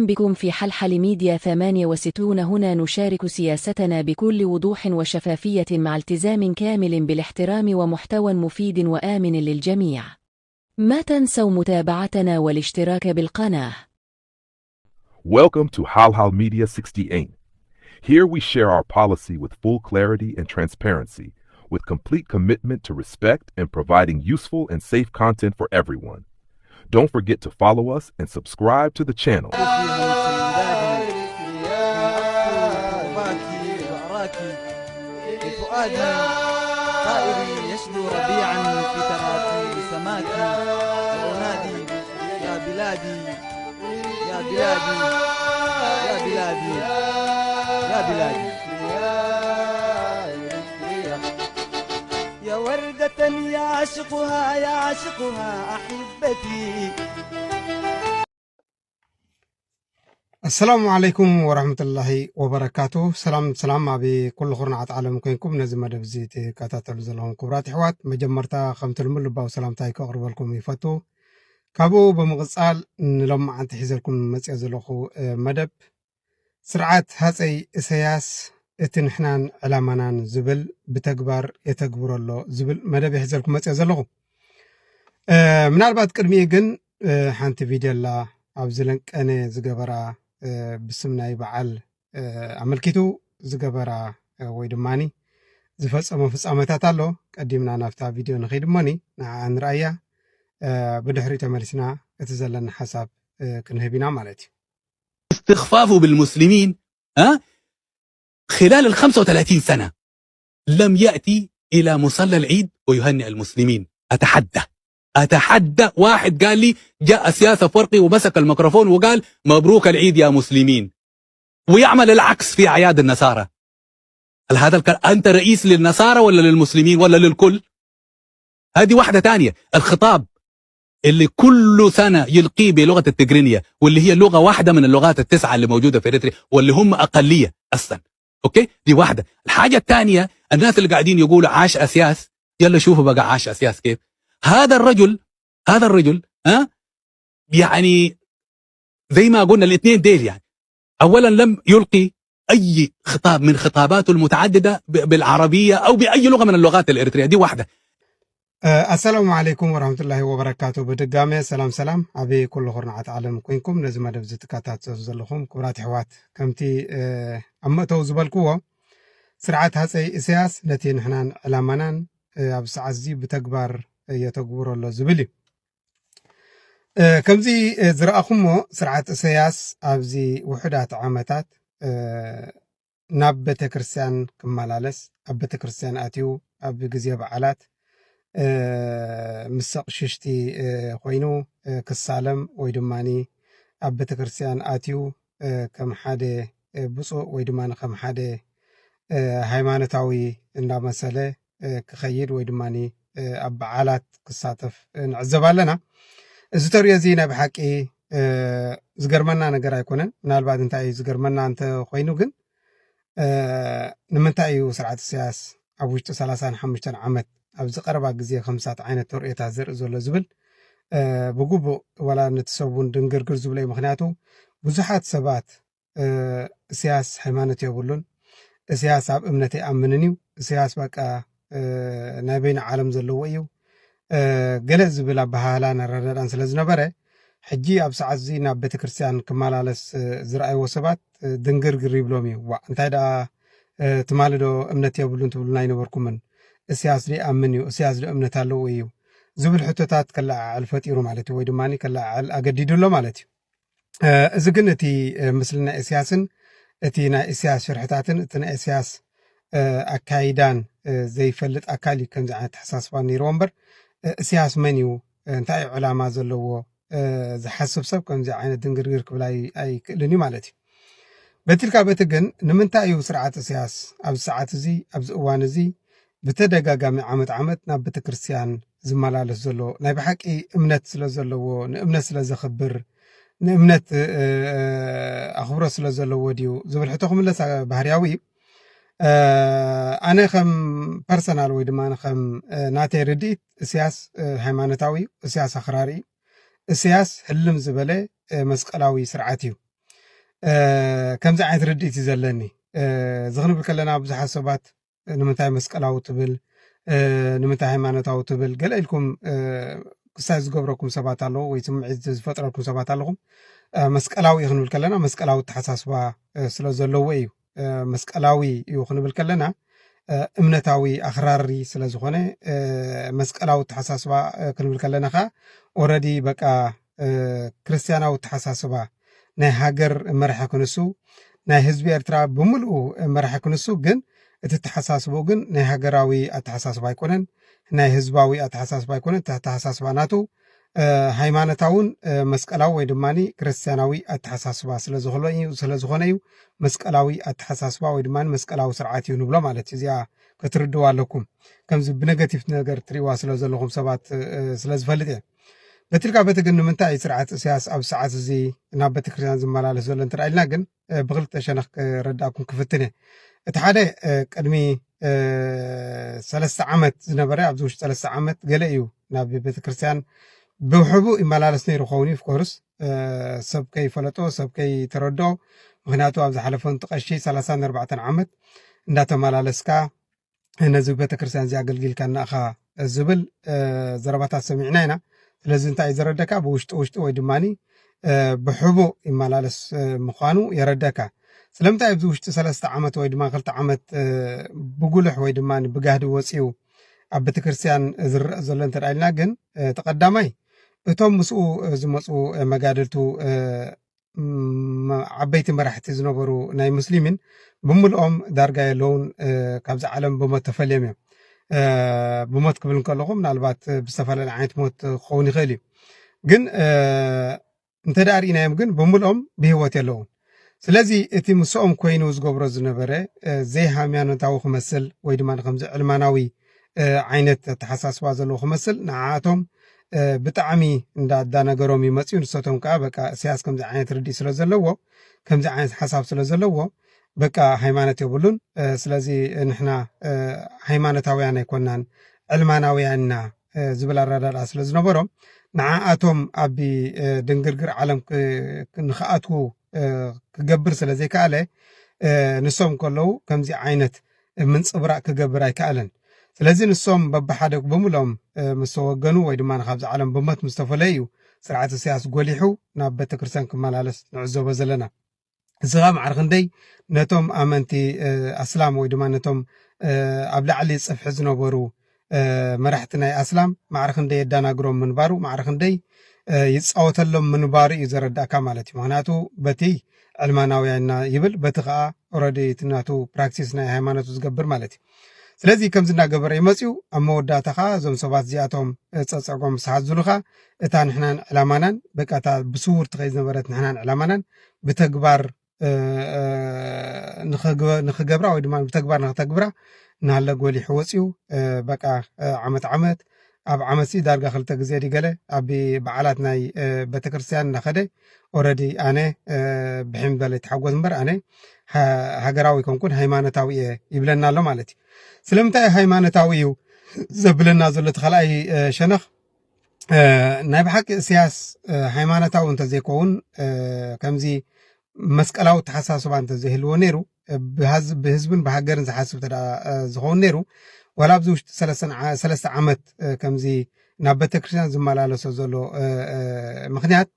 بكم في حلحل ميديا ثمانية وستون. هنا نشارك سياستنا بكل وضوح وشفافية مع التزام كامل بالاحترام ومحتوى مفيد وآمن للجميع. ما تنسوا متابعتنا والاشتراك بالقناة. Welcome to Halhal Media sixty-eight. Here we share our policy with full clarity and transparency, with complete commitment to respect and providing useful and safe content for everyone. Don't forget to follow us and subscribe to the channel. فؤادي طائري يشدو ربيعا في تراتي سماكي وأنادي يا بلادي يا بلادي يا بلادي يا بلادي يا وردة يعشقها يعشقها أحبتي ኣሰላሙ ዓለይኩም ወራህመቱላሂ ወበረካቱ። ሰላም ሰላም፣ ኣብ ኩሉ ኩርናዓት ዓለም ኮይንኩም ነዚ መደብ እዚ ትከታተሉ ዘለኹም ክቡራት ኣሕዋት፣ መጀመርታ ከምቲ ልሙድ ልባዊ ሰላምታይ ከቕርበልኩም ይፈቱ። ካብኡ ብምቕጻል ንሎማዓንቲ ሒዘልኩም መጽኦ ዘለኹ መደብ፣ ስርዓት ሃጸይ እሰያስ እቲ ንሕናን ዕላማናን ዝብል ብተግባር የተግብሮ ኣሎ ዝብል መደብ እየ ሒዘልኩም መጽኦ ዘለኹ። ምናልባት ቅድሚኡ ግን ሓንቲ ቪድዮ ኣላ፣ ኣብዚ ለንቀነ ዝገበራ፣ ብስም ናይ በዓል ኣመልኪቱ ዝገበራ ወይ ድማ ዝፈጸሞ ፍጻመታት ኣሎ። ቀዲምና ናብታ ቪድዮ ንኸይድ እሞኒ ንዓኣ ንርኣያ። ብድሕሪኡ ተመሊስና እቲ ዘለና ሓሳብ ክንህብ ኢና ማለት እዩ። استخفافه بالمسلمين، ها؟ خلال ال خمسة وثلاثين سنة لم يأتي إلى مصلى العيد ويهنئ المسلمين. أتحدى، أتحدى واحد قال لي جاء سياسة فرقي ومسك الميكروفون وقال: "مبروك العيد يا مسلمين"، ويعمل العكس في أعياد النصارى. هل هذا الكلام، أنت رئيس للنصارى ولا للمسلمين ولا للكل؟ هذه واحدة تانية. الخطاب اللي كل سنة يلقيه بلغة التجرينية، واللي هي لغة واحدة من اللغات التسعة اللي موجودة في إريتريا، واللي هم أقلية أصلا. أوكي؟ دي واحدة. الحاجة الثانية، الناس اللي قاعدين يقولوا: "عاش أسياس"، يلا شوفوا بقى عاش أسياس كيف. هذا الرجل، هذا الرجل، ها؟ يعني زي ما قلنا الاثنين ديل، يعني أولا لم يلقي أي خطاب من خطاباته المتعددة ب-، بالعربية أو بأي لغة من اللغات الإريترية. دي واحدة. ኣሰላሙ ዓለይኩም ወራህመቱላሂ ወበረካቱ። ብድጋሜ ሰላም ሰላም፣ ኣብ ኩሉ ኩርናዓት ዓለም ኮይንኩም ነዚ መደብ እዚ ትከታተሉ ዘለኹም ክቡራት ኣሕዋት፣ ከምቲ ኣብ መእተዊ ዝበልክዎ፣ ስርዓት ሃፀይ እሰያስ ነቲ ንሕናን ዕላማናን ኣብ ሰዓት እዚ ብተግባር የተግብሮ ኣሎ ዝብል እዩ። ከምዚ ዝረኣኹሞ፣ ስርዓት እሰያስ ኣብዚ ውሑዳት ዓመታት ናብ ቤተ ክርስቲያን ክመላለስ፣ ኣብ ቤተ ክርስቲያን ኣትዩ ኣብ ግዜ በዓላት ምስ ኣቕሽሽቲ ኮይኑ ክሳለም ወይ ድማ ኣብ ቤተ ክርስቲያን ኣትዩ ከም ሓደ ብፁዕ ወይ ድማ ከም ሓደ ሃይማኖታዊ እንዳመሰለ ክኸይድ ወይ ድማ ኣብ በዓላት ክሳተፍ ንዕዘብ ኣለና። እዚ ተሪኦ እዚ ናይ ብሓቂ ዝገርመና ነገር ኣይኮነን። ምናልባት እንታይ እዩ ዝገርመና እንተ ኮይኑ ግን፣ ንምንታይ እዩ ስርዓት እሰያስ ኣብ ውሽጢ ሰላሳን ሓሙሽተን ዓመት ኣብዚ ቀረባ ግዜ ከምሳት ዓይነት ተርእዮታት ዘርኢ ዘሎ ዝብል ብግቡእ ዋላ ነቲ ሰብ እውን ድንግርግር ዝብሎ እዩ። ምክንያቱ ብዙሓት ሰባት እሰያስ ሃይማኖት የብሉን፣ እሰያስ ኣብ እምነት ኣይኣምንን እዩ፣ እሰያስ በቃ ናይ በይኑ ዓለም ዘለዎ እዩ፣ ገለ ዝብል ኣበሃህላን ኣረዳድኣን ስለ ዝነበረ፣ ሕጂ ኣብ ሰዓት እዚ ናብ ቤተ ክርስቲያን ክመላለስ ዝረኣይዎ ሰባት ድንግርግር ይብሎም እዩ። ዋእ፣ እንታይ ደኣ ትማሊ ዶ እምነት የብሉን ትብሉና ኣይነበርኩምን? እሰያስ ዶ ይኣምን እዩ? እሰያስ ዶ እምነት ኣለዎ እዩ? ዝብል ሕቶታት ከለዓዕል ፈጢሩ ማለት እዩ፣ ወይ ድማ ከለዓዕል ኣገዲዱ ኣሎ ማለት እዩ። እዚ ግን እቲ ምስሊ ናይ እሰያስን እቲ ናይ እሰያስ ሽርሕታትን እቲ ናይ እሰያስ ኣካይዳን ዘይፈልጥ ኣካል እዩ ከምዚ ዓይነት ኣተሓሳስባ ነይርዎ እምበር፣ እሰያስ መን እዩ፣ እንታይ እዩ ዕላማ ዘለዎ ዝሓስብ ሰብ ከምዚ ዓይነት ድንግርግር ክብል ኣይክእልን እዩ ማለት እዩ። በቲ ኢልካ በቲ ግን ንምንታይ እዩ ስርዓት እሰያስ ኣብዚ ሰዓት እዚ ኣብዚ እዋን እዚ ብተደጋጋሚ ዓመት ዓመት ናብ ቤተክርስትያን ዝመላለስ ዘሎ? ናይ ብሓቂ እምነት ስለ ዘለዎ፣ ንእምነት ስለ ዘኽብር፣ ንእምነት ኣኽብሮት ስለ ዘለዎ ድዩ ዝብል ሕቶ ክምለስ ባህርያዊ እዩ። ኣነ ከም ፐርሰናል ወይ ድማ ከም ናተይ ርድኢት፣ እስያስ ሃይማኖታዊ እዩ፣ እስያስ ኣኽራሪ እዩ፣ እስያስ ሕልም ዝበለ መስቀላዊ ስርዓት እዩ። ከምዚ ዓይነት ርድኢት እዩ ዘለኒ። እዚ ክንብል ከለና ብዙሓት ሰባት ንምንታይ መስቀላዊ ትብል፣ ንምንታይ ሃይማኖታዊ ትብል፣ ገለ ኢልኩም ክሳይ ዝገብረኩም ሰባት ኣለዉ ወይ ስምዒት ዝፈጥረልኩም ሰባት ኣለኹም። መስቀላዊ እዩ ክንብል ከለና መስቀላዊ ኣተሓሳስባ ስለ ዘለዎ እዩ። መስቀላዊ እዩ ክንብል ከለና እምነታዊ ኣኽራሪ ስለ ዝኾነ፣ መስቀላዊ ኣተሓሳስባ ክንብል ከለና ኸዓ ኦረዲ በቃ ክርስትያናዊ ኣተሓሳስባ ናይ ሃገር መራሒ ክንሱ፣ ናይ ህዝቢ ኤርትራ ብምልኡ መራሒ ክንሱ፣ ግን እቲ ኣተሓሳስባኡ ግን ናይ ሃገራዊ ኣተሓሳስባ ኣይኮነን፣ ናይ ህዝባዊ ኣተሓሳስባ ኣይኮነን። እቲ ኣተሓሳስባ ናቱ ሃይማኖታውን መስቀላዊ ወይ ድማ ክርስትያናዊ ኣተሓሳስባ ስለ ዝኾነ እዩ መስቀላዊ ኣተሓሳስባ ወይ ድማ መስቀላዊ ስርዓት እዩ ንብሎ ማለት እዩ። እዚኣ ክትርድዋ ኣለኩም። ከምዚ ብነገቲቭ ነገር ትሪእዋ ስለ ዘለኹም ሰባት ስለ ዝፈልጥ እየ። በትልካ በቲ ግን ንምንታይ ስርዓት እስያስ ኣብ ሰዓት እዚ ናብ ቤተክርስትያን ዝመላለስ ዘሎ እንተ ኢልና ግን ብክልተ ሸነኽ ክረዳእኩም ክፍትን እየ። እቲ ሓደ ቅድሚ ሰለስተ ዓመት ዝነበረ ኣብዚ ውሽጢ ሰለስተ ዓመት ገለ እዩ ናብ ቤተክርስትያን ብውሕቡ ይመላለስ ነይሩ ኸውን እዩ። ኦፍኮርስ ሰብ ከይፈለጦ ሰብ ከይተረድኦ፣ ምክንያቱ ኣብ ዝሓለፈ ጥቐሺ ሰላሳን ኣርባዕተን ዓመት እንዳተመላለስካ ነዚ ቤተክርስትያን እዚ ኣገልጊልካ እናእኻ ዝብል ዘረባታት ሰሚዕና ኢና። ስለዚ እንታይ እዩ ዘረደካ? ብውሽጢ ውሽጢ ወይ ድማ ብሕቡእ ይመላለስ ምዃኑ የረደካ። ስለምንታይ ኣብዚ ውሽጢ ሰለስተ ዓመት ወይ ድማ ክልተ ዓመት ብጉልሕ ወይ ድማ ብጋህዲ ወፂኡ ኣብ ቤተክርስትያን ዝረአ ዘሎ እንተ ኢልና ግን፣ እቲ ቀዳማይ እቶም ምስኡ ዝመፁ መጋድልቱ ዓበይቲ መራሕቲ ዝነበሩ ናይ ሙስሊሚን ብምልኦም ዳርጋ የለውን። ካብዚ ዓለም ብሞት ተፈልዮም እዮም። ብሞት ክብል እንከለኹ ምናልባት ብዝተፈላለየ ዓይነት ሞት ክኸውን ይኽእል እዩ። ግን እንተ ደኣ ርኢናዮም ግን ብምልኦም ብህይወት የለውን። ስለዚ እቲ ምስኦም ኮይኑ ዝገብሮ ዝነበረ ዘይሃይማኖታዊ ክመስል ወይ ድማ ከምዚ ዕልማናዊ ዓይነት ኣተሓሳስባ ዘለዎ ክመስል ንዓኣቶም ብጣዕሚ እንዳዳነገሮም ይመፅኡ። ንሰቶም ከዓ በቃ እስያስ ከምዚ ዓይነት ርድእ ስለ ዘለዎ ከምዚ ዓይነት ሓሳብ ስለ ዘለዎ በቃ ሃይማኖት የብሉን። ስለዚ ንሕና ሃይማኖታውያን ኣይኮናን ዕልማናውያን ኢና ዝብል ኣረዳድኣ ስለ ዝነበሮም ንዓኣቶም ኣብ ድንግርግር ዓለም ንክኣትዉ ክገብር ስለ ዘይከኣለ ንሶም ከለዉ ከምዚ ዓይነት ምንፅብራቅ ክገብር ኣይከኣለን። ስለዚ ንሶም በብሓደ ብምሎም ምስ ተወገኑ ወይ ድማ ካብዚ ዓለም ብሞት ምስ ተፈለዩ እዩ ስርዓት እስያስ ጎሊሑ ናብ ቤተክርስትያን ክመላለስ ንዕዘቦ ዘለና። እዚ ኸዓ ማዕረ ክንደይ ነቶም ኣመንቲ ኣስላም ወይ ድማ ነቶም ኣብ ላዕሊ ፅፍሒ ዝነበሩ መራሕቲ ናይ ኣስላም ማዕረ ክንደይ የዳናግሮም ምንባሩ ማዕረ ክንደይ ይፃወተሎም ምንባሩ እዩ ዘረዳእካ ማለት እዩ። ምክንያቱ በቲ ዕልማናውያን ኢና ይብል በቲ ከዓ ኦረዲ እቲ ናቱ ፕራክቲስ ናይ ሃይማኖቱ ዝገብር ማለት እዩ። ስለዚ ከምዚ እናገበረ ይመፅዩ ኣብ መወዳእታ ከዓ እዞም ሰባት እዚኣቶም ፀፀጎም ዝሓዙሉካ እታ ንሕናን ዕላማናን በቃ እታ ብስውር ትኸይ ዝነበረት ንሕናን ዕላማናን ብተግባር ንክገብራ ወይ ድማ ብተግባር ንክተግብራ እናሃለ ጎሊሑ ወፅዩ። በቃ ዓመት ዓመት ኣብ ዓመት ሲ ዳርጋ ክልተ ግዜ ድገለ ኣብ በዓላት ናይ ቤተክርስትያን እናኸደ ኦረዲ ኣነ ብሒም በለ ይተሓጎስ እምበር ኣነ ሃገራዊ ኮንኩን ሃይማኖታዊ እየ ይብለና ኣሎ ማለት እዩ። ስለምንታይ ሃይማኖታዊ እዩ ዘብለና ዘሎ እቲ ካልኣይ ሸነኽ ናይ ብሓቂ እስያስ ሃይማኖታዊ እንተዘይከውን ከምዚ መስቀላዊ ተሓሳስባ እንተዘይህልዎ ነይሩ ብህዝብን ብሃገርን ዝሓስብ ተ ዝኸውን ነይሩ ዋላ ኣብዚ ውሽጢ ሰለስተ ዓመት ከምዚ ናብ ቤተክርስትያን ዝመላለሶ ዘሎ ምክንያት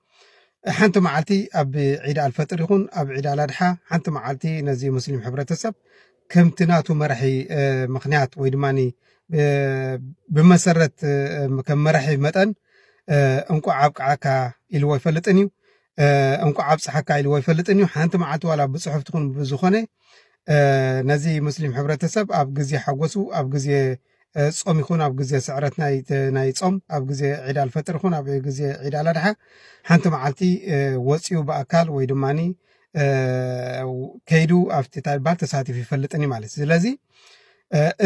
ሓንቲ መዓልቲ ኣብ ዒድ ኣልፈጥር ይኹን ኣብ ዒድ ኣላድሓ ሓንቲ መዓልቲ ነዚ ሙስሊም ሕብረተሰብ ከምቲ ናቱ መራሒ ምክንያት ወይ ድማ ብመሰረት ከም መራሒ መጠን እንቋዕ ኣብቅዓካ ኢልዎ ኣይፈልጥን እዩ። እንቋዕ ኣብፅሓካ ኢልዎ ኣይፈልጥን እዩ። ሓንቲ መዓልቲ ዋላ ብፅሑፍ ትኹን ብዝኾነ ነዚ ሙስሊም ሕብረተሰብ ኣብ ግዜ ሓጎሱ ኣብ ግዜ ጾም ይኹን ኣብ ግዜ ስዕረት ናይ ጾም ኣብ ግዜ ዒድ ኣልፈጥር ይኹን ኣብ ግዜ ዒድ ኣላድሓ ሓንቲ መዓልቲ ወፂኡ ብኣካል ወይ ድማ ከይዱ ኣብቲ ታይባል ተሳቲፉ ይፈልጥን እዩ ማለት እዩ። ስለዚ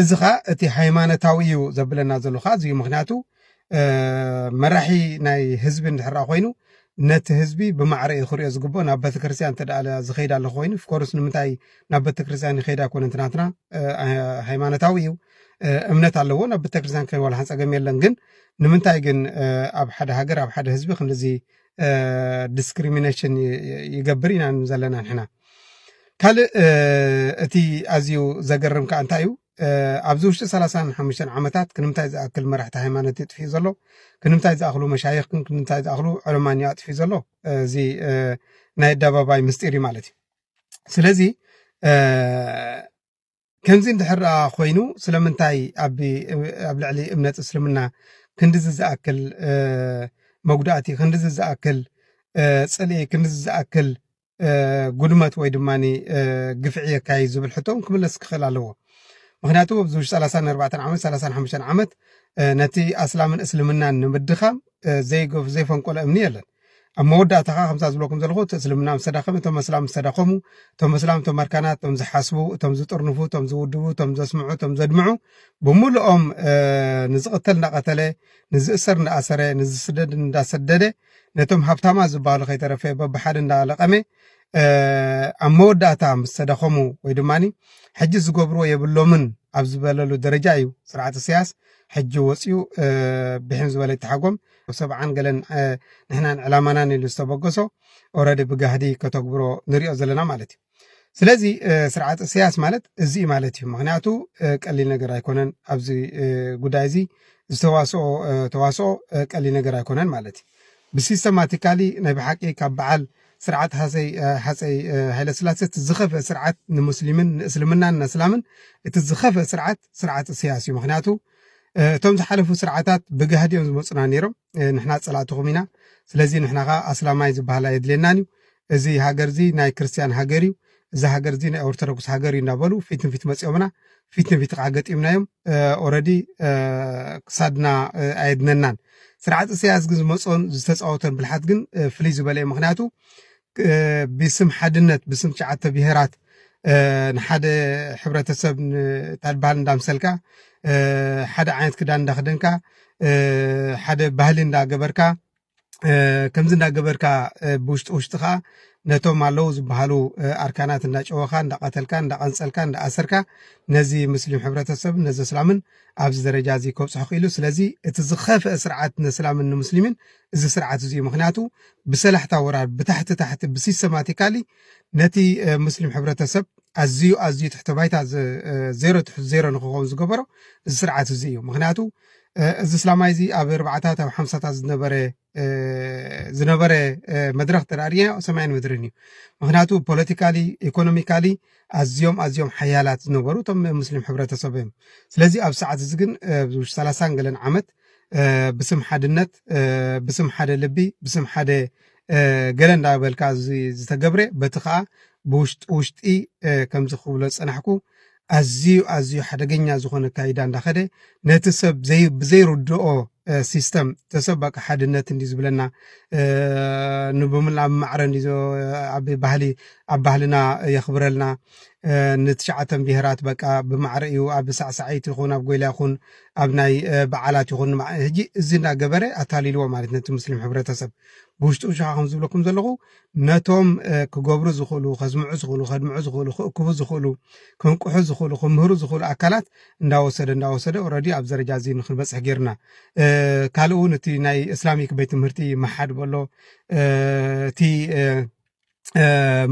እዚ ኸዓ እቲ ሃይማኖታዊ እዩ ዘብለና ዘሎ ኸዓ እዚ እዩ። ምክንያቱ መራሒ ናይ ህዝቢ እንድሕራ ኮይኑ ነቲ ህዝቢ ብማዕረ እዩ ክሪኦ ዝግብኦ። ናብ ቤተክርስትያን እንተ ደኣ ዝኸይድ ኣለኹ ኮይኑ ኦፍኮርስ ንምንታይ ናብ ቤተክርስትያን ይኸይድ ኣይኮነን፣ እቲ ናትና ሃይማኖታዊ እዩ፣ እምነት ኣለዎ፣ ናብ ቤተክርስትያን ክኸይድ ዋላ ሓንቲ ጸገም የለን። ግን ንምንታይ ግን ኣብ ሓደ ሃገር ኣብ ሓደ ህዝቢ ክንድዚ ዲስክሪሚኔሽን ይገብር ኢና ዘለና ንሕና። ካልእ እቲ ኣዝዩ ዘገርም ከዓ እንታይ እዩ? ኣብዚ ውሽጢ ሰላሳን ሓሙሽተን ዓመታት ክንምታይ ዝኣክል መራሕቲ ሃይማኖት የጥፍዩ ዘሎ፣ ክንምታይ ዝኣኽሉ መሻይኽን ክንምታይ ዝኣኽሉ ዕለማን እዩ ኣጥፍዩ ዘሎ። እዚ ናይ ኣደባባይ ምስጢር እዩ ማለት እዩ። ስለዚ ከምዚ እንድሕር ደኣ ኮይኑ ስለምንታይ ኣብ ልዕሊ እምነት እስልምና ክንድዚ ዝኣክል መጉዳእቲ፣ ክንድዚ ዝኣክል ፅልኢ፣ ክንድዚ ዝኣክል ጉድመት ወይ ድማ ግፍዒ የካይድ ዝብል ሕቶ እውን ክምለስ ክኽእል ኣለዎ። ምክንያቱ ኣብዚ ውሽጢ ሰላሳን ኣርባዕተን ዓመት፣ ሰላሳን ሓሙሽተን ዓመት ነቲ ኣስላምን እስልምናን ንምድኻም ዘይገፍ ዘይፈንቆለ እምኒ የለን። ኣብ መወዳእታ ከዓ ከምዛ ዝብለኩም ዘለኹ እቲ እስልምና ምስ ተዳኸመ እቶም ኣስላም ምስ ተዳኸሙ፣ እቶም ኣስላም እቶም ኣርካናት እቶም ዝሓስቡ፣ እቶም ዝጥርንፉ፣ እቶም ዝውድቡ፣ እቶም ዘስምዑ፣ እቶም ዘድምዑ ብምሉኦም ንዝቕተል እንዳቐተለ፣ ንዝእሰር እንዳኣሰረ፣ ንዝስደድ እንዳሰደደ፣ ነቶም ሃብታማ ዝበሃሉ ከይተረፈ በብሓደ እንዳለቐመ ኣብ መወዳእታ ምስ ተዳኸሙ ወይ ድማ ሕጂ ዝገብርዎ የብሎምን ኣብ ዝበለሉ ደረጃ እዩ ስርዓት ኢሳያስ ሕጂ ወፂኡ ብሕም ዝበለ ይተሓጎም ሰብዓን ገለን ንሕናን ዕላማናን ኢሉ ዝተበገሶ ኦረዲ ብጋህዲ ከተግብሮ ንሪኦ ዘለና ማለት እዩ። ስለዚ ስርዓት ኢሳያስ ማለት እዚ ማለት እዩ። ምክንያቱ ቀሊል ነገር ኣይኮነን። ኣብዚ ጉዳይ እዚ ዝተዋስኦ ተዋስኦ ቀሊል ነገር ኣይኮነን ማለት እዩ። ብሲስተማቲካሊ ናይ ብሓቂ ካብ በዓል ስርዓት ሃፀይ ሃፀይ ሃይለስላሴ እቲ ዝኸፍአ ስርዓት ንሙስሊምን ንእስልምናን ንእስላምን እቲ ዝኸፍአ ስርዓት ስርዓት ኢሳያስ እዩ። ምክንያቱ እቶም ዝሓለፉ ስርዓታት ብጋህዲ እዮም ዝመፁና ነይሮም። ንሕና ፀላእትኹም ኢና። ስለዚ ንሕና ከዓ ኣስላማይ ዝበሃል ኣየድልየናን እዩ። እዚ ሃገር እዚ ናይ ክርስትያን ሃገር እዩ። እዚ ሃገር እዚ ናይ ኦርቶዶክስ ሃገር እዩ እናበሉ ፊት ንፊት መፂኦምና፣ ፊት ንፊት ከዓ ገጢምናዮም። ኦረዲ ክሳድና ኣየድነናን። ስርዓት ኢሳያስ ግን ዝመፆን ዝተፃወቶን ብልሓት ግን ፍልይ ዝበለ እዩ። ምክንያቱ ብስም ሓድነት ብስም ትሽዓተ ብሄራት ንሓደ ሕብረተሰብ ታድባሃል እንዳምሰልካ ሓደ ዓይነት ክዳን እንዳክደንካ ሓደ ባህሊ እንዳገበርካ ከምዚ እንዳገበርካ ብውሽጢ ውሽጢ ከዓ ነቶም ኣለዉ ዝበሃሉ ኣርካናት እንዳጨወኻ እንዳቐተልካ እንዳቐንፀልካ እንዳኣሰርካ ነዚ ሙስሊም ሕብረተሰብ ነዚ እስላምን ኣብዚ ደረጃ እዚ ከብፅሑ ክኢሉ። ስለዚ እቲ ዝኸፍአ ስርዓት ንእስላምን ንሙስሊምን እዚ ስርዓት እዚ እዩ። ምክንያቱ ብሰላሕታ ወራር ብታሕቲ ታሕቲ ብሲስተማቲካሊ ነቲ ሙስሊም ሕብረተሰብ ኣዝዩ ኣዝዩ ትሕቲ ባይታ ዜሮ ትሕቲ ዜሮ ንክኸውን ዝገበሮ እዚ ስርዓት እዚ እዩ። ምክንያቱ እዚ እስላማይ እዚ ኣብ ኣርባዕታት ኣብ ሓምሳታት ዝነበረ ዝነበረ መድረክ ተራእየ ሰማይን ምድርን እዩ። ምክንያቱ ፖለቲካሊ ኢኮኖሚካሊ ኣዝዮም ኣዝዮም ሓያላት ዝነበሩ እቶም ሙስሊም ሕብረተሰብ እዮም። ስለዚ ኣብ ሰዓት እዚ ግን ሰላሳን ገለን ዓመት ብስም ሓድነት ብስም ሓደ ልቢ ብስም ሓደ ገለ እንዳበልካ ዝተገብረ በቲ ከዓ ብውሽጢ ውሽጢ ከምዚ ክብሎ ዝፀናሕኩ ኣዝዩ ኣዝዩ ሓደገኛ ዝኾነ ካይዳ እንዳኸደ ነቲ ሰብ ብዘይርድኦ ሲስተም ተሰብ በቃ ሓድነት እንዲ ዝብለና ንብምላብ ማዕረ እንዲ ኣብ ባህሊ ኣብ ባህልና የኽብረልና ንትሽዓተን ብሄራት በቃ ብማዕረ እዩ ኣብ ሳዕሳዒት ይኹን ኣብ ጎይላ ይኹን ኣብ ናይ በዓላት ይኹን ሕጂ እዚ እንዳገበረ ኣታሊልዎ ማለት ነቲ ሙስሊም ሕብረተሰብ ብውሽጡ ውሽኻ ከም ዝብለኩም ዘለኹ ነቶም ክገብሩ ዝኽእሉ ከዝምዑ ዝኽእሉ ከድምዑ ዝኽእሉ ክእክቡ ዝኽእሉ ክንቅሑ ዝኽእሉ ክምህሩ ዝኽእሉ ኣካላት እንዳወሰደ እንዳወሰደ ኦረዲ ኣብ ደረጃ እዚ ንክንበፅሕ ጌርና። ካልእ እውን እቲ ናይ እስላሚክ ቤት ትምህርቲ መሓድ በሎ እቲ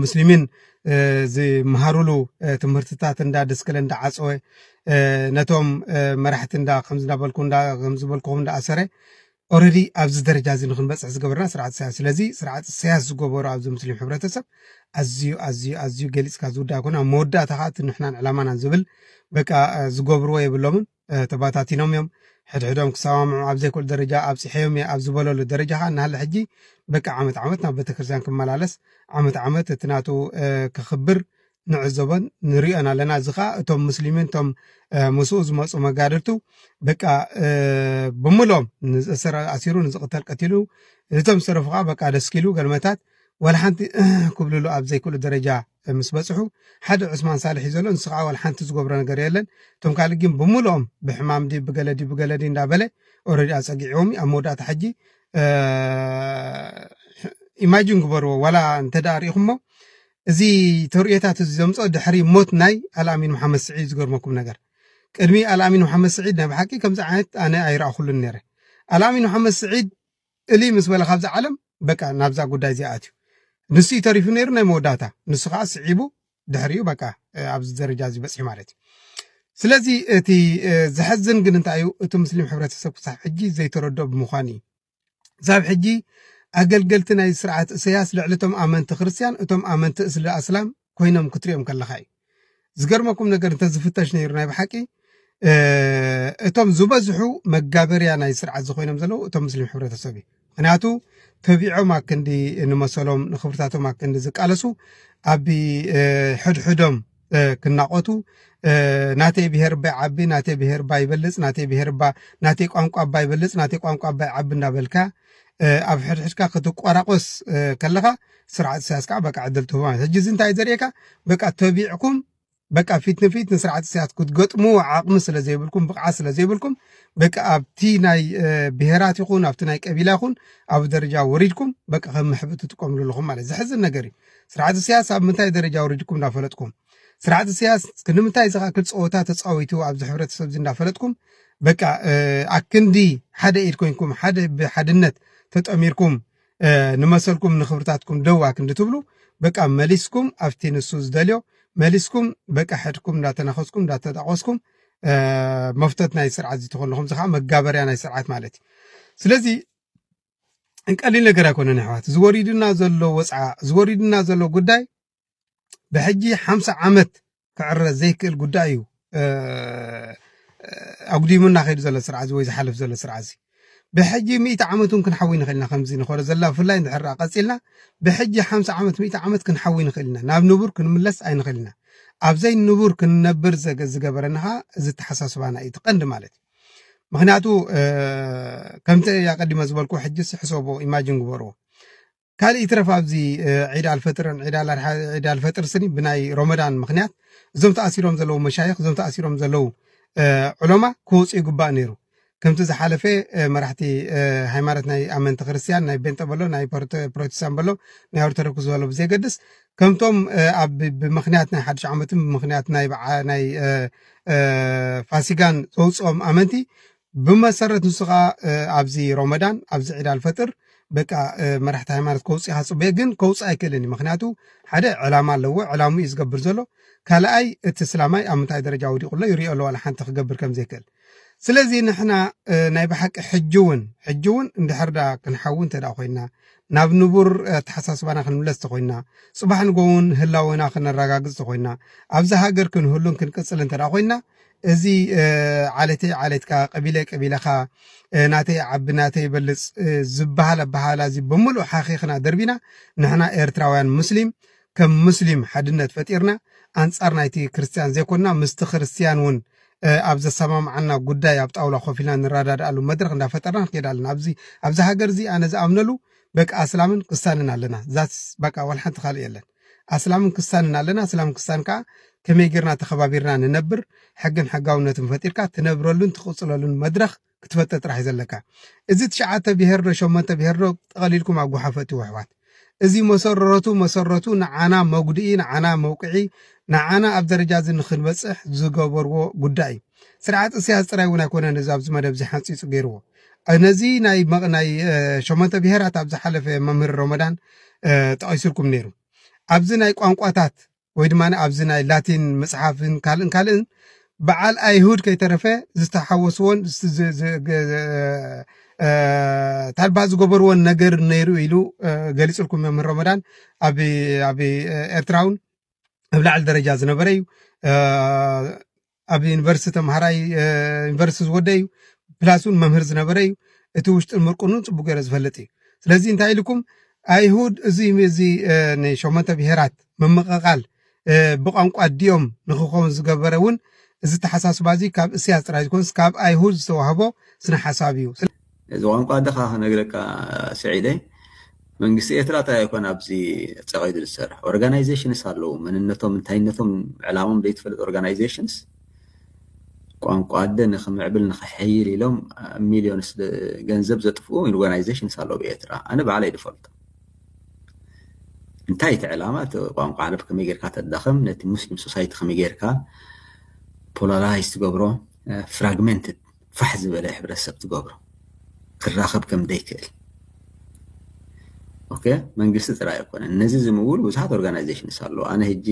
ሙስሊሚን ዝመሃሩሉ ትምህርትታት እንዳ ደስከለ እንዳዓፀወ ነቶም መራሕቲ እንዳ ከምዝናበልኩ ከምዝበልኩኹም እንዳኣሰረ ኦረዲ ኣብዚ ደረጃ እዚ ንክንበፅሕ ዝገበርና ስርዓት ኢሳያስ። ስለዚ ስርዓት ኢሳያስ ዝገበሩ ኣብዚ ሙስሊም ሕብረተሰብ ኣዝዩ ኣዝዩ ኣዝዩ ገሊፅካ ዝውዳ ኣይኮነ። ኣብ መወዳእታ ከዓ እቲ ንሕናን ዕላማናን ዝብል በቃ ዝገብርዎ የብሎምን። ተባታቲኖም እዮም። ሕድሕዶም ክሰማምዑ ኣብ ዘይክእሉ ደረጃ ኣብፅሐዮም እየ ኣብ ዝበለሉ ደረጃ ከዓ እናሃለ ሕጂ በቃ ዓመት ዓመት ናብ ቤተክርስትያን ክመላለስ ዓመት ዓመት እቲ ናቱ ክኽብር ንዕዘቦን ንሪኦን ኣለና። እዚ ከዓ እቶም ሙስሊሚን እቶም ምስኡ ዝመፁ መጋድልቱ በቃ ብምሎም ንዝእሰር ኣሲሩ ንዝቕተል ቀቲሉ እቶም ዝተረፉ ከዓ በቃ ደስኪሉ ገልመታት ዋላ ሓንቲ ክብልሉ ኣብ ዘይክእሉ ደረጃ ምስ በፅሑ ሓደ ዑስማን ሳልሕ እዩ ዘሎ። ንሱ ከዓ ዋላ ሓንቲ ዝገብሮ ነገር የለን። እቶም ካልእ ግን ብምልኦም ብሕማም ድዩ ብገለ ድዩ ብገለ ድዩ እንዳበለ ኦረዲ ኣፀጊዕዎም ኣብ መወዳእታ ሕጂ ኢማጂን ግበርዎ። ዋላ እንተ ደኣ ርኢኹሞ እዚ ተርእዮታት እዚ ዘምፅኦ ድሕሪ ሞት ናይ ኣልኣሚን መሓመድ ስዒድ ዝገርመኩም ነገር ቅድሚ ኣልኣሚን መሓመድ ስዒድ ናይ ብሓቂ ከምዚ ዓይነት ኣነ ኣይረኣኹሉን ነይረ። ኣልኣሚን መሓመድ ስዒድ እሊ ምስ በለ ካብዚ ዓለም በቃ ናብዛ ጉዳይ እዚኣ ኣትዩ። ንሱ እዩ ተሪፉ ነይሩ ናይ መወዳእታ፣ ንሱ ከዓ ስዒቡ ድሕሪኡ በቃ ኣብዚ ደረጃ እዚ በፂሑ ማለት እዩ። ስለዚ እቲ ዘሕዝን ግን እንታይ እዩ፣ እቲ ሙስሊም ሕብረተሰብ ክሳብ ሕጂ ዘይተረድኦ ብምዃኑ እዩ። ክሳብ ሕጂ ኣገልገልቲ ናይ ስርዓት እሰያስ ልዕሊ እቶም ኣመንቲ ክርስትያን እቶም ኣመንቲ እስሊ ኣስላም ኮይኖም ክትሪኦም ከለኻ እዩ። ዝገርመኩም ነገር እንተዝፍተሽ ነይሩ ናይ ብሓቂ እቶም ዝበዝሑ መጋበርያ ናይ ስርዓት ዝኾይኖም ዘለዉ እቶም ሙስሊም ሕብረተሰብ እዩ። ምክንያቱ ተቢዖም ኣክንዲ ንመሰሎም ንክብርታቶም ኣክንዲ ዝቃለሱ ኣብ ሕድሕዶም ክናቆቱ ናተይ ብሄር እባ ይዓቢ፣ ናተይ ብሄር እባ ይበልፅ፣ ናተይ ብሄር እባ ናተይ ቋንቋ እባ ይበልፅ፣ ናተይ ቋንቋ እባ ይዓቢ እንዳበልካ ኣብ ሕድሕድካ ክትቆራቆስ ከለካ ስርዓት ኢሳያስ ከዓ በቃ ዕድል ትህቦ ማለት። ሕጂ እዚ እንታይ ዘርእየካ በቃ ተቢዕኩም በቃ ፊት ንፊት ንስርዓት ኢሳያስ ክትገጥሙ ዓቕሚ ስለ ዘይብልኩም ብቕዓት ስለ ዘይብልኩም በቃ ኣብቲ ናይ ብሄራት ይኹን ኣብቲ ናይ ቀቢላ ይኹን ኣብ ደረጃ ወሪድኩም በቃ ከም ምሕብእ ትጥቀምሉ ኣለኹም ማለት ዘሕዝን ነገር እዩ። ስርዓት ኢሳያስ ኣብ ምንታይ ደረጃ ወሪድኩም እንዳፈለጥኩም ስርዓት ኢሳያስ ክንምንታይ ዝኣክል ፀወታ ተፃዊቱ ኣብዚ ሕብረተሰብ እዚ እንዳፈለጥኩም በቃ ኣክንዲ ሓደ ኢድ ኮይንኩም ሓደ ብሓድነት ተጠሚርኩም ንመሰልኩም ንክብርታትኩም ደው ኣክንዲ ትብሉ በቃ መሊስኩም ኣብቲ ንሱ ዝደልዮ መሊስኩም በቃ ሕድኩም እንዳተናኸስኩም እንዳተጣቆስኩም መፍቶት ናይ ስርዓት እዚ ትኾንኹም እዚ ከዓ መጋበርያ ናይ ስርዓት ማለት እዩ። ስለዚ ቀሊል ነገር ኣይኮነን ኣሕዋት፣ ዝወሪድና ዘሎ ወፅዓ ዝወሪድና ዘሎ ጉዳይ ብሕጂ ሓምሳ ዓመት ክዕረ ዘይክእል ጉዳይ እዩ። ኣጉዲሙና ከይዱ ዘሎ ስርዓት ወይ ዝሓልፍ ዘሎ ስርዓት እዚ ብሕጂ ሚእቲ ዓመት እውን ክንሓዊ ንኽእል ኢና። ከምዚ ንኸዶ ዘለና ብፍላይ እንድሕር ቀፂልና ብሕጂ ሓምሳ ዓመት ሚእቲ ዓመት ክንሓዊ ንኽእል ኢና። ናብ ንቡር ክንምለስ ኣይንኽእል ኢና። ኣብዘይ ንቡር ክንነብር ዝገበረና ከዓ እዚ ተሓሳስባና እዩ ትቐንዲ ማለት እዩ። ምክንያቱ ከምቲ ኣቀዲመ ዝበልኩ ሕጂ ሕሰቦ ኢማጅን ግበርዎ ካልእ ይትረፍ ኣብዚ ዒድ ኣልፈጥርን ዒድ ኣልፈጥር ስኒ ብናይ ሮመዳን ምክንያት እዞም ተኣሲሮም ዘለዉ መሻይኽ እዞም ተኣሲሮም ዘለዉ ዑለማ ክወፁ ይግባእ ነይሩ። ከምቲ ዝሓለፈ መራሕቲ ሃይማኖት ናይ ኣመንቲ ክርስትያን ናይ ቤንጠ በሎ ናይ ፕሮቴስታንት በሎ ናይ ኦርቶዶክስ ዝበሎ ብዘይገድስ ከምቶም ኣብ ብምክንያት ናይ ሓድሽ ዓመትን ብምክንያት ናይ ፋሲጋን ዘውፅኦም ኣመንቲ ብመሰረት ንሱ ከዓ ኣብዚ ሮመዳን ኣብዚ ዒድ ኣልፈጥር በቃ መራሕቲ ሃይማኖት ከውፅእ ይሃፅበ ግን ከውፅእ ኣይክእልን እዩ። ምክንያቱ ሓደ ዕላማ ኣለዎ፣ ዕላሙ እዩ ዝገብር ዘሎ። ካልኣይ እቲ እስላማይ ኣብ ምንታይ ደረጃ ወዲቁ ኣሎ ይሪኦ ኣሎ ዋላ ሓንቲ ክገብር ከም ዘይክእል። ስለዚ ንሕና ናይ ብሓቂ ሕጂ እውን ሕጂ እውን እንድሕር ዳ ክንሓዊ እንተ ኮይንና ናብ ንቡር ኣተሓሳስባና ክንምለስ ተኮይንና ፅባሕ ንጎ እውን ህላወና ክነረጋግፅ ተኮይንና ኣብዚ ሃገር ክንህሉን ክንቅፅል እንተ ኮይንና እዚ ዓሌተይ ዓሌትካ ቀቢለይ ቀቢለኻ ናተይ ዓቢ ናተይ ይበልፅ ዝበሃል ኣበሃህላ እዚ ብምሉእ ሓኺኽና ደርቢና ንሕና ኤርትራውያን ሙስሊም ከም ሙስሊም ሓድነት ፈጢርና ኣንጻር ናይቲ ክርስትያን ዘይኮንና ምስቲ ክርስትያን እውን ኣብ ዘሰማምዓና ጉዳይ ኣብ ጣውላ ኮፍ ኢልና ንረዳድኣሉ መድረኽ እንዳፈጠርና ንክድ ኣለና። ኣብዚ ኣብዚ ሃገር እዚ ኣነ ዝኣምነሉ በቃ ኣስላምን ክስታንን ኣለና። ዛትስ በቃ ዋላ ሓንቲ ካልእ የለን። ኣስላምን ክስታንን ኣለና። ኣስላምን ክስታን ከዓ ከመይ ጌርና ተኸባቢርና ንነብር ሕግን ሕጋውነትን ፈጢርካ ትነብረሉን ትቕፅለሉን መድረኽ ክትፈጥር ጥራሕ እዩ ዘለካ። እዚ ትሽዓተ ብሄር ዶ ሸሞንተ ብሄር ዶ ጠቐሊልኩም ኣብ ጓሓፈ እትይዎ ኣሕዋት። እዚ መሰረቱ መሰረቱ ንዓና መጉድኢ ንዓና መውቅዒ ንዓና ኣብ ደረጃ እዚ ንክንበፅሕ ዝገበርዎ ጉዳይ እዩ። ስርዓት እስያስ ጥራይ እውን ኣይኮነን እዚ ኣብዚ መደብ እዚ ሓንፂፁ ገይርዎ። ነዚ ናይ ሸሞንተ ብሄራት ኣብ ዝሓለፈ መምህር ሮመዳን ጠቒሱልኩም ነይሩ። ኣብዚ ናይ ቋንቋታት ወይ ድማ ኣብዚ ናይ ላቲን መፅሓፍን ካልእን ካልእን በዓል ኣይሁድ ከይተረፈ ዝተሓወስዎን ታልባ ዝገበርዎን ነገር ነይሩ ኢሉ ገሊፅልኩም መምህር ሮመዳን ኣብ ኤርትራውን ኣብ ላዕሊ ደረጃ ዝነበረ እዩ። ኣብ ዩኒቨርሲቲ ተምሃራይ ዩኒቨርሲቲ ዝወደ እዩ። ፕላስ እውን መምህር ዝነበረ እዩ። እቲ ውሽጥን ምርቁኑን ፅቡቅ ገይረ ዝፈልጥ እዩ። ስለዚ እንታይ ኢልኩም ኣይሁድ እዚ እዚ ንሸሞንተ ብሄራት ምምቕቓል ብቋንቋ ኣዲኦም ንክኸውን ዝገበረ እውን እዚ ተሓሳስባ እዚ ካብ እስያስ ጥራይ ዝኾንስ ካብ ኣይሁድ ዝተዋህቦ ስነ ሓሳብ እዩ። እዚ ቋንቋ ኣደኻ ክነግረካ ስዒደ መንግስቲ ኤርትራ ጥራይ ኣይኮነ ኣብዚ ፀቒዱ ዝሰርሕ organizations ኣለዉ መንነቶም እንታይነቶም ዕላሞም ዘይትፈልጥ organizations ቋንቋ ኣደ ንክምዕብል ንክሕይል ኢሎም ሚሊዮንስ ገንዘብ ዘጥፍኡ organizations ኣለዉ ብኤርትራ ኣነ ባዕለይ ዝፈልጦ እንታይ እቲ ዕላማ እቲ ቋንቋ ዓረብ ከመይ ጌርካ ተዳኸም ነቲ ሙስሊም society ከመይ ጌርካ polarized ትገብሮ fragmented ፋሕ ዝበለ ሕብረተሰብ ትገብሮ ክራኸብ ከም ዘይክእል ኦኬ፣ መንግስቲ ጥራይ ኣይኮነን። ነዚ ዝምውሉ ብዙሓት ኦርጋናይዜሽንስ ኣለዉ። ኣነ ሕጂ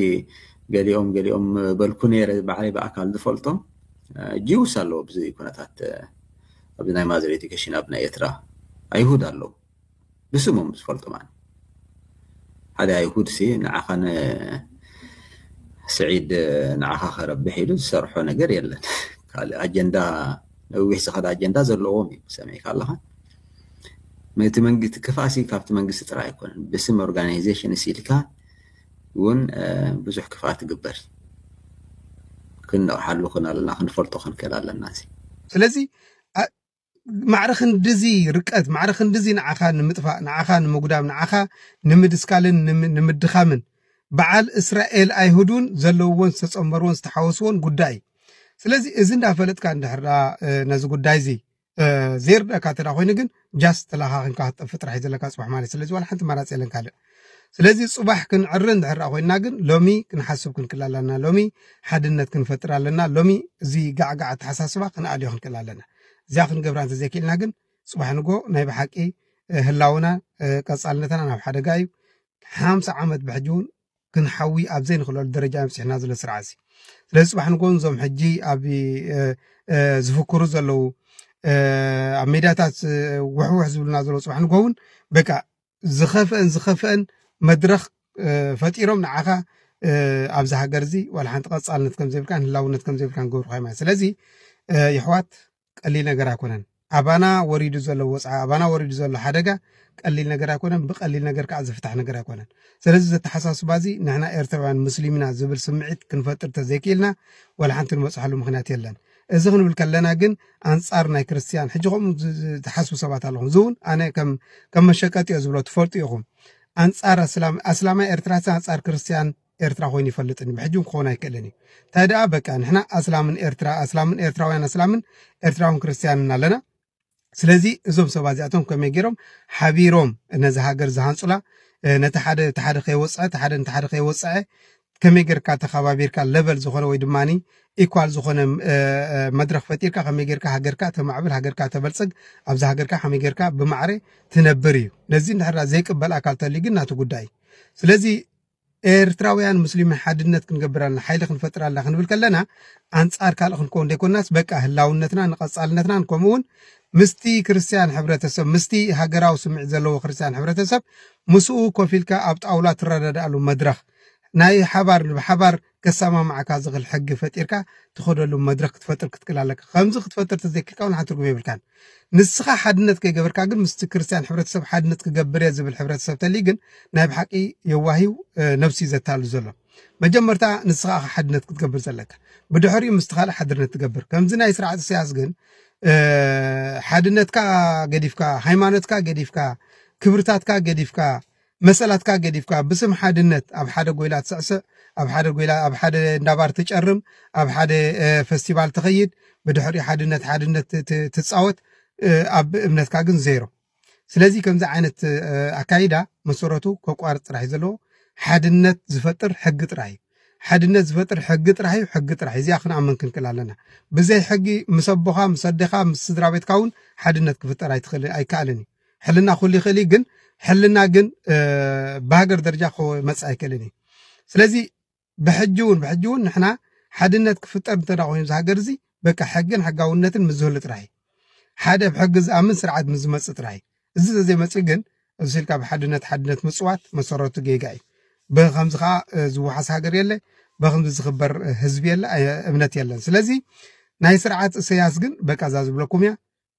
ገሊኦም ገሊኦም በልኩ ነይረ፣ ባዕለይ ብኣካል ዝፈልጦም እ፣ ጂውስ ኣለዉ። ብዚ ኩነታት እ፣ ኣብዚ ናይ ማዘር ኤዱኬሽን ኣብ ናይ ኤርትራ ኣይሁድ ኣለዉ፣ ብስሞም ዝፈልጦም። ኣነ ሓደ ኣይሁድ ሲ ንዓኻ ን ስዒድ ንዓኻ ከረብሕ ኢሉ ዝሰርሖ ነገር የለን። ካልእ ኣጀንዳ፣ ነዊሕ ዝኸደ ኣጀንዳ ዘለዎም እዩ። ሰሚዕካ ኣለኻ። እቲ መንግስቲ ክፍኣሲ ካብቲ መንግስቲ ጥራይ ኣይኮነን፣ ብስም ኦርጋናይዜሽን ሲልካ እውን ብዙሕ ክፍኣት ትግበር። ክንነቕሓሉ ክን ኣለና፣ ክንፈልጦ ክንክእል ኣለና። እዚ ስለዚ ማዕረ ክንድዚ ርቀት፣ ማዕረ ክንድዚ ንዓኻ ንምጥፋእ፣ ንዓኻ ንምጉዳም፣ ንዓኻ ንምድስካልን ንምድኻምን በዓል እስራኤል ኣይሁድ እውን ዘለውዎን ዝተፀመርዎን ዝተሓወስዎን ጉዳይ እዩ። ስለዚ እዚ እንዳፈለጥካ እንድሕር ነዚ ጉዳይ እዚ ዘይርዳእካ እንተ ኮይኑ ግን just ተለኻኺምካ ክትጠፍእ ጥራሕ እዩ ዘለካ ፅባሕ ማለት። ስለዚ ዋላ ሓንቲ ኣማራፂ የለን ካልእ። ስለዚ ፅባሕ ክንዕሪ እንድሕር ኮይንና ግን ሎሚ ክንሓስብ ክንክእል ኣለና። ሎሚ ሓድነት ክንፈጥር ኣለና። ሎሚ እዚ ጋዕጋዕ ኣተሓሳስባ ክንኣልዮ ክንክእል ኣለና። እዚኣ ክንገብራ እንተዘይክእልና ግን ፅባሕ ንጎ ናይ ብሓቂ ህላውና ቀፃልነትና ናብ ሓደጋ እዩ። ሓምሳ ዓመት ብሕጂ እውን ክንሓዊ ኣብ ዘይንኽእለሉ ደረጃ ምፅሕና ዘሎ ስርዓት እዚ። ስለዚ ፅባሕ ንጎ እውን እዞም ሕጂ ኣብ ዝፍክሩ ዘለዉ ኣብ ሜዳታት ውሕውሕ ዝብሉና ዘለዉ ፅባሕ ንጎ እውን በቃ ዝኸፍአን ዝኸፍአን መድረኽ ፈጢሮም ንዓኻ ኣብዚ ሃገር እዚ ዋላ ሓንቲ ቀፃልነት ከም ዘይብልካን ህላውነት ከም ዘይብልካን ገብሩካ ማለት። ስለዚ የሕዋት ቀሊል ነገር ኣይኮነን። ኣባና ወሪዱ ዘሎ ወፅዓ፣ ኣባና ወሪዱ ዘሎ ሓደጋ ቀሊል ነገር ኣይኮነን። ብቀሊል ነገር ከዓ ዝፍታሕ ነገር ኣይኮነን። ስለዚ ዘተሓሳስባ እዚ ንሕና ኤርትራውያን ሙስሊምና ዝብል ስምዒት ክንፈጥር ተዘይክኢልና ዋላ ሓንቲ ንበፅሓሉ ምክንያት የለን። እዚ ክንብል ከለና ግን ኣንፃር ናይ ክርስትያን ሕጂ ከምኡ ዝሓስቡ ሰባት ኣለኹም። እዚ እውን ኣነ ከም መሸቀጢ እዮ ዝብሎ ትፈልጡ ኢኹም። ኣንፃር ኣስላማይ ኤርትራ ኣንፃር ክርስትያን ኤርትራ ኮይኑ ይፈልጥን ብሕጂ ክኸውን ኣይክእልን እዩ። እንታይ ደኣ በቃ ንሕና ኣስላምን ኤርትራ ኣስላምን ኤርትራውያን ኣስላምን ኤርትራውን ክርስትያንን ኣለና። ስለዚ እዞም ሰባት እዚኣቶም ከመይ ገይሮም ሓቢሮም ነዚ ሃገር ዝሃንፁላ ነቲ ሓደ እቲ ሓደ ከይወፅዐ እቲ ሓደ ነቲ ሓደ ከይወፅዐ ከመይ ጌርካ ተኸባቢርካ ለበል ዝኾነ ወይ ድማ ኢኳል ዝኾነ መድረክ ፈጢርካ ከመይ ጌርካ ሃገርካ ተማዕብል ሃገርካ ተበልፅግ ኣብዛ ሃገርካ ከመይ ጌርካ ብማዕረ ትነብር እዩ። ነዚ እንድሕር ዘይቅበል ኣካል ተልዩ ግን ናቱ ጉዳይ እዩ። ስለዚ ኤርትራውያን ሙስሊምን ሓድነት ክንገብር ኣለና፣ ሓይሊ ክንፈጥር ኣለና ክንብል ከለና ኣንጻር ካልእ ክንከውን ዘይኮንናስ በቃ ህላውነትና ንቐጻልነትናን ከምኡ እውን ምስቲ ክርስትያን ሕብረተሰብ ምስቲ ሃገራዊ ስምዒት ዘለዎ ክርስትያን ሕብረተሰብ ምስኡ ኮፍ ኢልካ ኣብ ጣውላ ትረዳድኣሉ መድረኽ ናይ ሓባር ብሓባር ከሰማምዓካ ዝኽእል ሕጊ ፈጢርካ ትኸደሉ መድረኽ ክትፈጥር ክትክእል ኣለካ። ከምዚ ክትፈጥር ተዘይክልካ እውን ሓንቲ ትርጉም የብልካን። ንስኻ ሓድነት ከይገበርካ ግን ምስቲ ክርስትያን ሕብረተሰብ ሓድነት ክገብር እየ ዝብል ሕብረተሰብ ተልዩ ግን ናይ ብሓቂ የዋህ እዩ፣ ነብሲ እዩ ዘታሉ ዘሎ። መጀመርታ ንስኻ ኢኻ ሓድነት ክትገብር ዘለካ፣ ብድሕሪኡ ምስቲ ካልእ ሓድነት ትገብር። ከምዚ ናይ ስርዓት ኢሳያስ ግን ሓድነትካ ገዲፍካ፣ ሃይማኖትካ ገዲፍካ፣ ክብርታትካ ገዲፍካ፣ መሰላትካ ገዲፍካ ብስም ሓድነት ኣብ ሓደ ጎይላ ትስዕስዕ፣ ኣብ ሓደ ጎይላ ኣብ ሓደ እንዳባር ትጨርም፣ ኣብ ሓደ ፈስቲቫል ትኸይድ፣ ብድሕሪኡ ሓድነት ሓድነት ትፃወት፣ ኣብ እምነትካ ግን ዜሮ። ስለዚ ከምዚ ዓይነት ኣካይዳ መሰረቱ ከቋርፅ ጥራሕ እዩ ዘለዎ። ሓድነት ዝፈጥር ሕጊ ጥራሕ እዩ። ሓድነት ዝፈጥር ሕጊ ጥራሕ እዩ። ሕጊ ጥራሕ እዩ። እዚኣ ክንኣምን ክንክእል ኣለና። ብዘይ ሕጊ ምስ ኣቦኻ ምስ ኣዴኻ ምስ ስድራ ቤትካ እውን ሓድነት ክፍጠር ኣይትኽእል ኣይከኣልን እዩ። ሕልና ኩሉ ይኽእል እዩ፣ ግን ሕልና ግን ብሃገር ደረጃ ክመፅእ ኣይክእልን እዩ። ስለዚ ብሕጂ እውን ብሕጂ እውን ንሕና ሓድነት ክፍጠር እንተ ኮይኑ እዚ ሃገር እዚ በቃ ሕግን ሕጋውነትን ምስ ዝህሉ ጥራሕ እዩ። ሓደ ብሕጊ ዝኣምን ስርዓት ምስ ዝመፅእ ጥራሕ እዩ። እዚ ተዘይመፅእ ግን እዚ ኢልካ ብሓድነት ሓድነት ምፅዋት መሰረቱ ጌጋ እዩ። ብከምዚ ከዓ ዝወሓስ ሃገር የለ፣ ብከምዚ ዝኽበር ህዝቢ የለ፣ እምነት የለን። ስለዚ ናይ ስርዓት እሰያስ ግን በቃ እዛ ዝብለኩም እያ።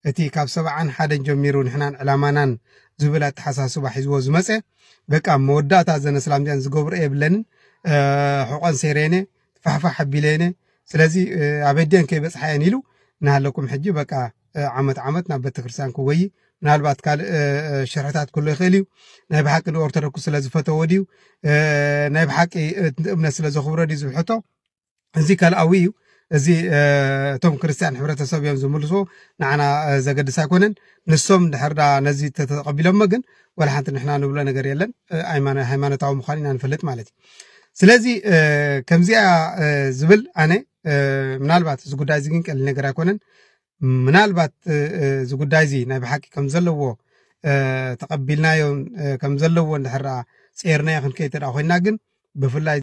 እቲ ካብ ሰብዓን ሓደን ጀሚሩ ንሕናን ዕላማናን ዝብል ኣተሓሳስባ ሒዝዎ ዝመፀ በቃ መወዳእታ ዘን ኣስላም እዚኣን ዝገብርኦ የብለንን። ሕቆን ሰይረየን እየ፣ ፋሕፋሕ ኣቢለየን እየ። ስለዚ ኣበይ ድየን ከይበፅሓ እየን ኢሉ እናሃለኩም ሕጂ በቃ ዓመት ዓመት ናብ ቤተክርስትያን ክጎይ ምናልባት ካልእ ሽርሕታት ክህሉ ይኽእል እዩ። ናይ ብሓቂ ንኦርቶዶክስ ስለ ዝፈተዎ ድዩ ናይ ብሓቂ እምነት ስለ ዘኽብሮ ድዩ ዝብል ሕቶ እዚ ካልኣዊ እዩ። እዚ እቶም ክርስትያን ሕብረተሰብ እዮም ዝምልስዎ፣ ንዓና ዘገድስ ኣይኮነን። ንሶም ድሕር ዳ ነዚ ተተቐቢሎሞ ግን ወላ ሓንቲ ንሕና ንብሎ ነገር የለን። ሃይማኖታዊ ምዃኑ ኢና ንፈልጥ ማለት እዩ። ስለዚ ከምዚኣ ዝብል ኣነ ምናልባት እዚ ጉዳይ እዚ ግን ቀሊል ነገር ኣይኮነን። ምናልባት እዚ ጉዳይ እዚ ናይ ብሓቂ ከም ዘለዎ ተቐቢልናዮ ከም ዘለዎ እንድሕር ጸርናዮ ክንከይ እንተ ኮይና ግን ብፍላይ